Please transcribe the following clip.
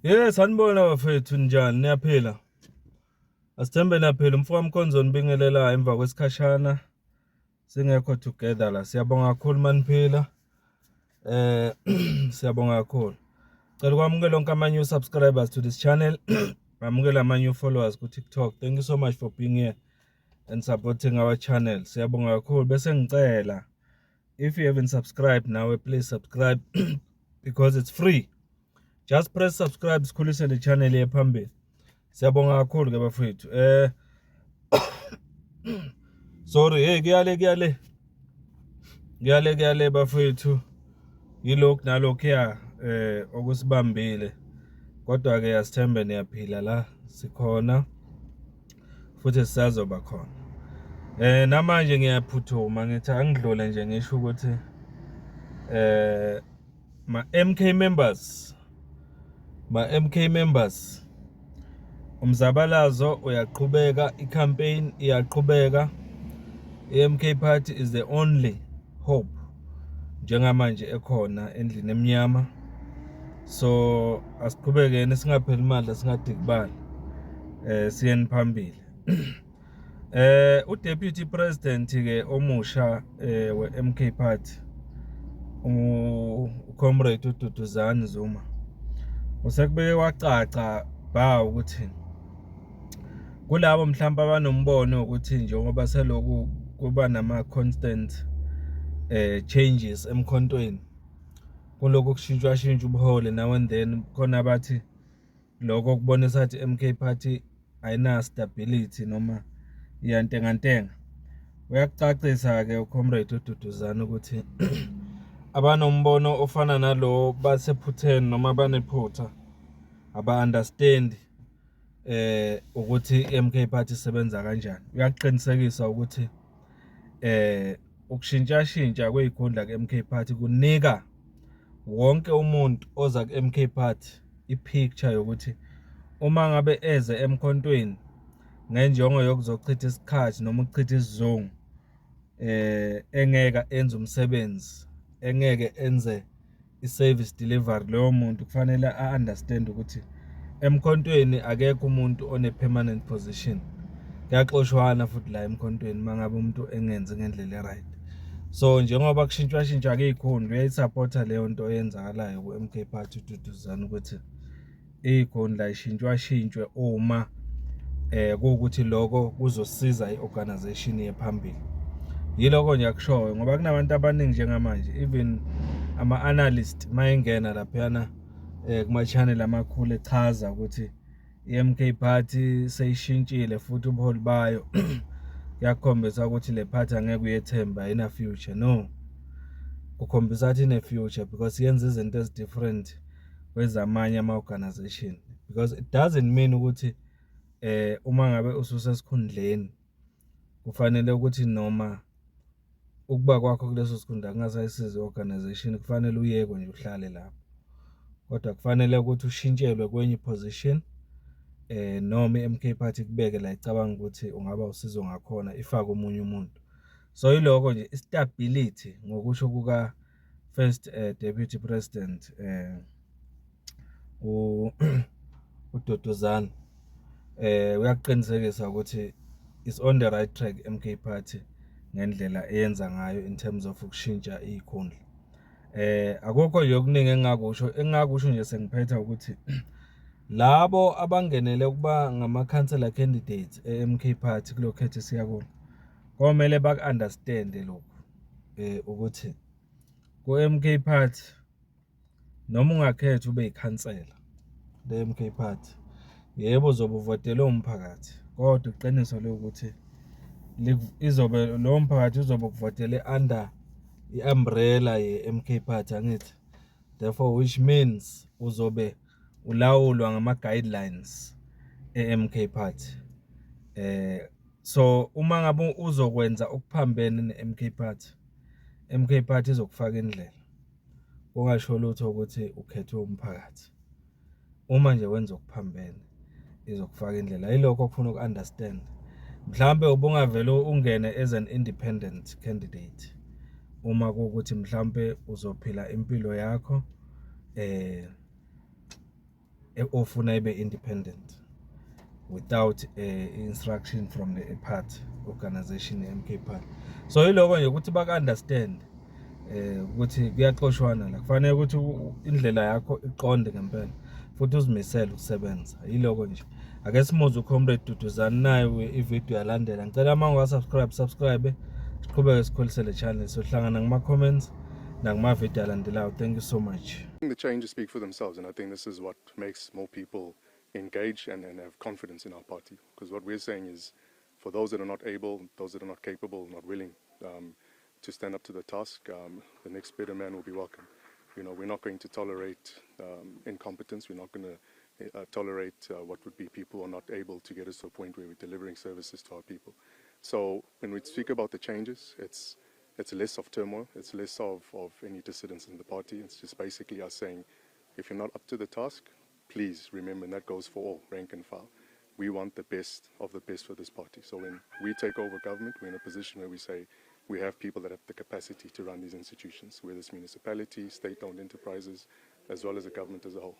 Yes, sanibona bafethu, njani, niyaphila? Asithembe niyaphila. Umfoka Mkhonzo nibingelela emva kwesikhashana singekho together la. Siyabonga kakhulu maniphila. Siyabonga kakhulu. Cela ukwamukela onke ama new subscribers to this channel. Amukela ama new followers ku TikTok. Thank you so much for being here and supporting our channel. Siyabonga kakhulu. Bese ngicela, if you haven't subscribed now, please subscribe because it's free. Just press subscribe, sikhulise le channel yephambili. Siyabonga kakhulu ke bafethu. Sorry, hey, kuyale kuyale. Kuyale kuyale bafethu. Yilokhu nalokhu ya okusibambile. Kodwa ke asithembe niyaphila la, sikhona futhi sisazoba khona. Namanje ngiyaphuthuma, ngithi angidlule nje ngisho ukuthi ma MK members, ma MK members, umzabalazo uyaqhubeka, icampaign iyaqhubeka. I-MK Party is the only hope njengamanje ekhona endlini emnyama, so asiqhubekeni, singapheli mandla, singadikibali, siyeni phambili. U-deputy president ke omusha we-MK Party, uComrade uDuduzane Zuma, usekubeke kwacaca ba ukuthi kulabo mhlawumbe abanombono ukuthi njengoba seloku kuba nama constant changes emkhontweni, kulokhu kushintshwa shintsha ubuholi now and then, khona abathi lokho kubonisa ukuthi MK Party ayina stability noma iyantengantenga. Uyakucacisa ke uComrade uDuduzane ukuthi abanombono ofana nalo basephutheni noma banephutha, aba understand ukuthi iMK Party isebenza kanjani. Uyakuqinisekisa ukuthi ukushintshashintsha kwezikhundla ku-MK Party kunika wonke umuntu oza ku-MK Party i-picture yokuthi uma ngabe eze emkhontweni ngenjongo yokuzochitha isikhathi noma ukuchitha isizungu, engeke enze umsebenzi, engeke enze i-service delivery, loyo muntu kufanele a-understand ukuthi emkhontweni akekho umuntu one-permanent position. Kuyaxoshwana futhi la emkhontweni mangabe umuntu engenzi ngendlela e-right. So njengoba kushintshwa shintsha ke izikhundla, uyayisupporta leyo nto eyenzakalayo ku-MK Party uDuduzane ukuthi izikhundla ishintshwa shintshwe uma kuwukuthi lokho kuzosiza i-organization yephambili. Yiloko nje akushoyo, ngoba kunabantu abaningi njengamanje, even ama-analyst mayengena laphayana kuma-channel amakhulu echaza ukuthi i-MK Party seyishintshile futhi ubuholi bayo, kuyakhombisa ukuthi le party angeke uyethemba, ayina future. No, kukhombisa ukuthi ine future because yenza izinto ezi-different kwezamanye ama-organization, because it doesn't mean ukuthi uma ngabe ususesikhundleni kufanele ukuthi noma ukuba kwakho kuleso sikhundla kungasayisiza i-organization, kufanele uyekwe nje uhlale lapho, kodwa kufanele ukuthi ushintshelwe kwenye position noma i-MK Party kubeke la icabanga ukuthi ungaba usizo ngakhona, ifake omunye umuntu. So yiloko nje, istability ngokusho kuka first deputy president uDuduzane, uyakuqinisekisa ukuthi is on the right track MK Party ngendlela eyenza ngayo in terms of ukushintsha izikhundla. Akukho nje okuningi engingakusho. Engingakusho nje sengiphetha ukuthi labo abangenele ukuba ngama-councillor candidates e-MK Party kulo khetho esiya kulo, komele baku-understand lokhu ukuthi ku-MK Party noma ungakhetha ube yikhansela le-MK Party, yebo, uzobe uvotelwe umphakathi, kodwa iqiniso lokuthi izobe lowo mphakathi uzobe ukuvotele under i-umbrella ye-MK Party, angithi? Therefore, which means uzobe ulawulwa ngama-guidelines e-MK Party. So uma ngabe uzokwenza okuphambene ne-MK Party, MK Party izokufaka indlela, ungasho lutho ukuthi ukhethwe umphakathi. Uma nje wenza okuphambene, izokufaka indlela. Yilokho okufuna uku-understand. Mhlambe ubungavele ungene as an independent candidate uma kuwukuthi mhlambe uzophila impilo yakho. Ofuna ibe independent without instruction from the party organization, i-MK Party. So yiloko nje ukuthi baku-understand ukuthi kuyaxoshwana la, kufanele ukuthi indlela yakho iqonde ngempela futhi uzimisele ukusebenza. Yiloko nje. Ake simuzwe uComrade Duduzani nayo ividiyo yalandela. Ngicela uma unga-subscribe, subscribe, siqhubeke sikhulise le channel. Sohlangana kuma-comments nakuma-video alandelayo. Thank you so much. The changes speak for themselves, and I think this is what makes more people engage and have confidence in our party. Because what we're saying is, for those that are not able, those that are not capable, not willing to stand up to the task, the next better man will be welcome. We're not going to tolerate incompetence. We're not going to tolerate what would be people who are not able to get us to a point where we're delivering services to our people. So when we speak about the changes, it's less of turmoil, it's less of any dissidents in the party. It's just basically us saying, if you're not up to the task, please remember, and that goes for all rank and file, we want the best of the best for this party. So when we take over government, we're in a position where we say we have people that have the capacity to run these institutions, whether it's municipality, state-owned enterprises, as well as the government as a whole.